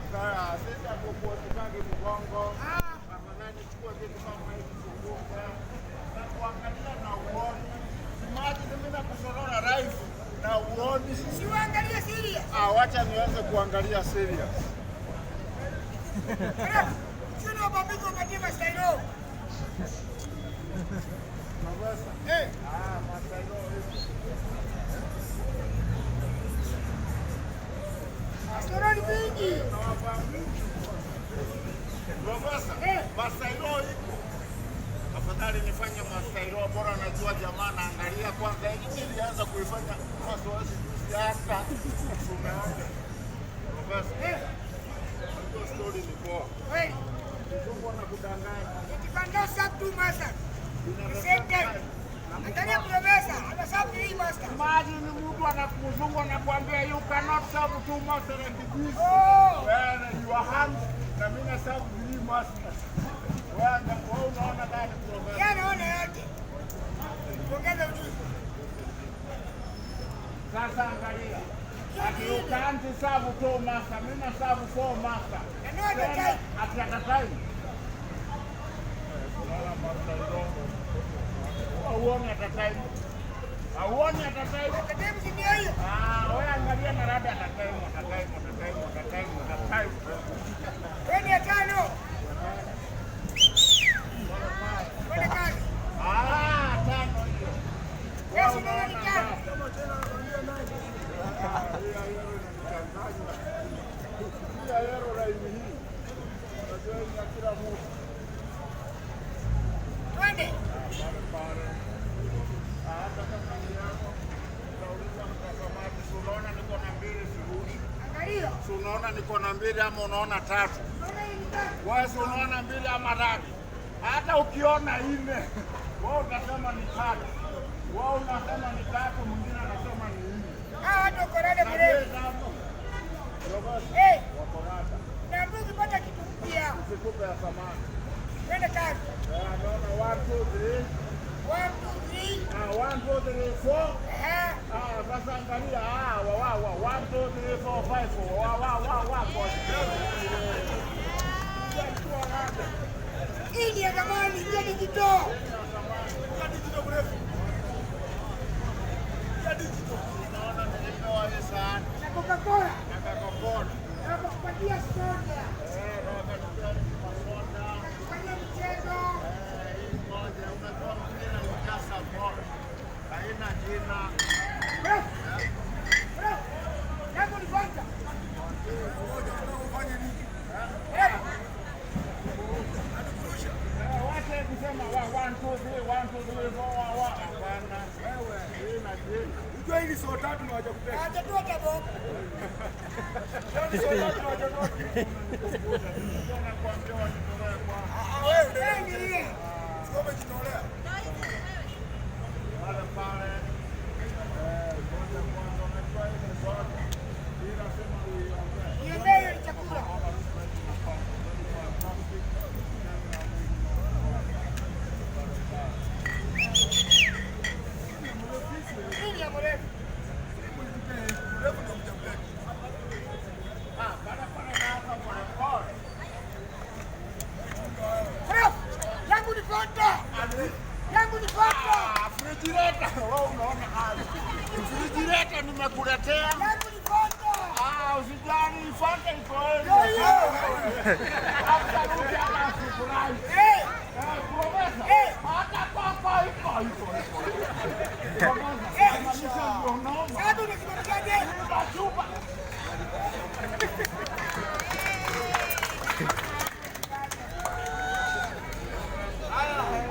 Sisi hatukuotekagi mgongo. Afadhali chukua kitu kama hiki zunguka. Na kuangalia na uoni. Imagine mimi nakusorora live na uoni. Si uangalie serious. Ah, wacha nianze kuangalia serious. Sio mabiko katika stailo. Mabasa. Eh. Ah, mastailo. Mastailo ni mingi. Profesa, mastailo iko. Afadhali nifanye mastailo bora, najua jamaa naangalia kwanza. Nilianza kuifanya mazoezi juzi hata. Tumeanza. Profesa. Hiyo story ni poa. Kweli. Mzungu anakudanganya. It cannot serve two masters. The same time. Angalia profesa, ana serve three masters. Imagine mtu anakuzungu anakuambia you cannot serve two masters like this. Oh. Well, your hands na mimi na serve three masters. Wewe wewe unaona gani, profesa? Yeye anaona yote. Kuongeza ujuzi. Sasa angalia. Ati you can't serve two masters, mimi na serve four masters. Na no at a time. Ati at a time. Unaona master Irongo. Hauoni at a time. Hauoni at a time. At a time si ndio hiyo? Ah, wewe angalia na rada at a time, at a time, at a time, at a time, at a time. Twende ya tano. Twende kazi. Ah, tano hiyo. Wewe si unaona ni tano? Ah, hiyo hiyo inanichanganya. Hiyo yellow line hii. Unajua ni ya kila mtu. Twende. Pale pale. Ah, hata kama ni yako, utauliza mtazamaji, si unaona niko na mbili sirushi? Angalia. Si unaona niko na mbili ama unaona tatu? Unaona hii ni tatu. Wewe si unaona mbili ama tatu? Hata ukiona nne, wewe utasema ni tatu. Wewe unasema ni tatu, mwingine anasema ni nne. Hawa watu wako rada Na mrefu. je, hapo? Robert, Eh, wako rada. na mtu ukipata kitu mpya, Usikupe ya samani. twende kazi. Eh, naona 1 2 3. 1 2 3. Ah, 1 2 3 4. Eh, Ah, sasa angalia, ah, wa wa wa 1 2 3 4 5 wa wa wa wa kwa. Hii ni ya zamani, hii ya digital. Unaona nilipewa hii sahani Na Coca-Cola. na Coca-Cola. Na wakakupatia soda. Eh, na wakatupea masoda. Wakakufanyia michezo. Eh, hii moja unajua mwingine alijaza bora. Haina jina. Bro. Bro. Yangu ni Fanta. Eh, Eh, wacha kusema wa 1 2 3 1 2 3 4 wa wa. Hapana. Wewe, hii na jina. Unajua hili soo tatu na hawajakupea. hawajatoa tabo. Hili soo tatu na hawajatoa. Ndio nakwambia wanitolee kwa. Ah, wewe Eh, ni hii. sio umejitolea. Pale pale. Eh, kwanza kwanza unajua ile zote. Hii lazima uiongee. Iombee hiyo ni chakula. Hii ni ya mrefu. Mrefu ndio mjapea. Ah, pale pale naanza pole pole. Bro. Yangu ni Fanta. Yangu ni Fanta. Ah, refrigerator. Wewe unaona hali. Refrigerator nimekuletea. Yangu ni Fanta. Ah, usijali, Fanta iko Yo, yo. Absolutely, hata sifurahi. Eh, Eh, profesa. Eh. Hata koko iko iko iko. Profesa, Eh. maanisha ndio noma. Sasa unasimamishaje?